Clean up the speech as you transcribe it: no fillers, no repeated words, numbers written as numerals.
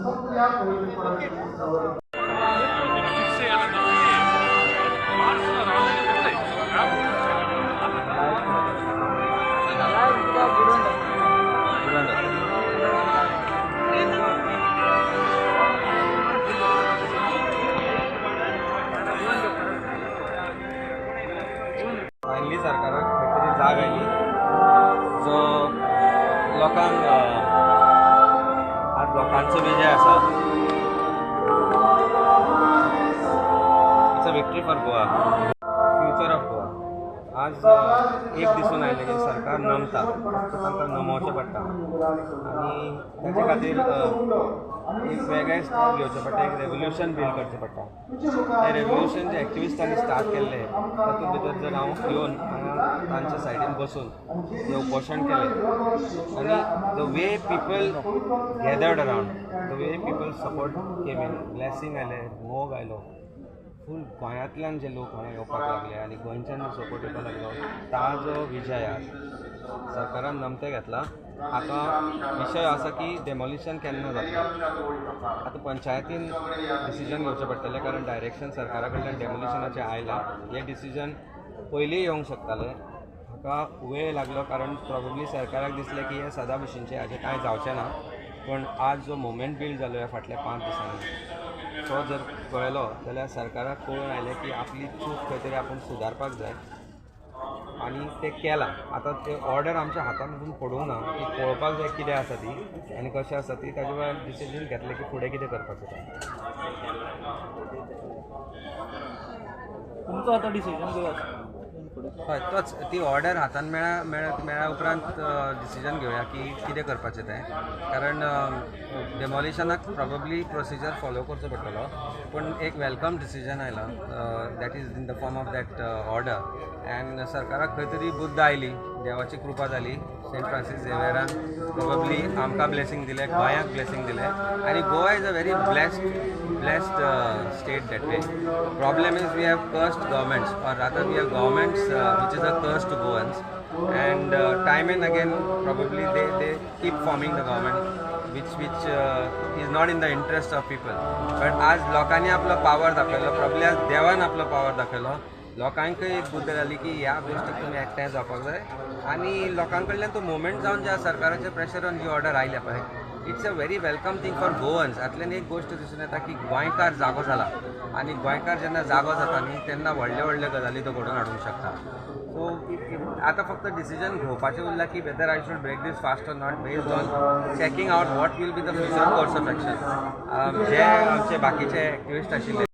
Finally सरकाराक खंय तरी जाग आयली जो लोकांक आज लोकांचो विजय आसा. It's a victory for Goa, future of Goa. आज एक दिसून आयलें की सरकार नमता, फक्त तांकां नमोवचें पडटा आनी ताचे खातीर एक वेगळें स्टेप घेवचें पडटा, एक रेवोल्युशन बिल्ड करचें पडटा. तें रेवोल्युशन जे एक्टिविस्टांनी स्टार्ट केल्लें तातूंत भितर जर हांव येवन हांगा तांच्या सायडीन बसून जें उपोशण केलें आनी the way people gathered around, the way people support came in, blessing आयलें, मोग आयलो, फूल गोंयांतल्यान जे लोक हांगा येवपाक लागले आनी गोंयच्यान जो सपोर्ट येवपाक लागलो ताजो विजय आज सरकारान नमतें घेतलां. आतां विशय आसा की डेमोलिशन केन्ना जातलें. आतां पंचायतीन डिसिजन घेवचें पडटलें, कारण डायरेक्शन सरकारा कडल्यान डेमोलिशनाचें आयलां. हें डिसिजन पयलीं येवंक शकतालें, हाका वेळ लागलो कारण प्रोबेबली सरकाराक दिसलें की हें सदां भशेनचें, हाजें कांय जावचें ना. पूण आज जो मुवमेंट बिल्ड जालो ह्या फाटल्या 5 दिसांनी तो जर पळयलो जाल्यार सरकाराक कळून आयलें की आपली चूक खंय तरी आपूण सुदारपाक जाय आनी तें केलां. आतां ते ऑर्डर आमच्या हातांत अजून पडूंक ना की पळोवपाक जाय कितें आसा ती आनी कशें आसा ती, ताजे वेळार डिसिजन घेतलें की फुडें कितें करपाचें तें. तुमचो आतां डिसिजन कितें आसा? हय, तोच ती ऑर्डर हातान मेळ्या उपरांत डिसिजन घेवया की कितें करपाचें तें, कारण डेमोलिशनाक प्रोबेबली प्रोसिजर फॉलो करचो पडटलो. पूण एक welcome decision आयलां, that is in the form of that order. And सरकाराक खंय तरी बुद्द आयली, देवाची कृपा जाली, सेंट फ्रांसीस झेवियरान प्रोबेबली आमकां ब्लेसींग दिलें, गोंयाक ब्लेसींग दिलें. आनी Goa is a very blessed state that way. Problem is we have cursed governments, or rather we have governments which is a curse to Goans, and time and again probably they keep forming the government which is not in the interest of people. But आज लोकांनी आपलो power दाखयलो, probably आज देवान आपलो power दाखयलो, लोकांकय एक बुद्द जाली की ह्या गोश्टीक तुमी एकठांय जावपाक जाय आनी लोकां कडल्यान तो मुवमेंट जावन ज्या सरकाराच्या प्रेशरान जी ऑर्डर आयल्या पळय, it's a very welcome thing for Goans. हातल्यान एक गोश्ट दिसून येता की गोंयकार जागो जाला आनी गोंयकार जेन्ना जागो जाता न्ही तेन्ना व्हडले व्हडले गजाली तो घडोवन हाडूंक शकता. सो आतां फक्त डिसिजन घेवपाचें उरलां की whether I should break this fast or not, based on checking out what will be the future course of action. जे आमचे बाकीचे एक्टिविस्ट आशिल्ले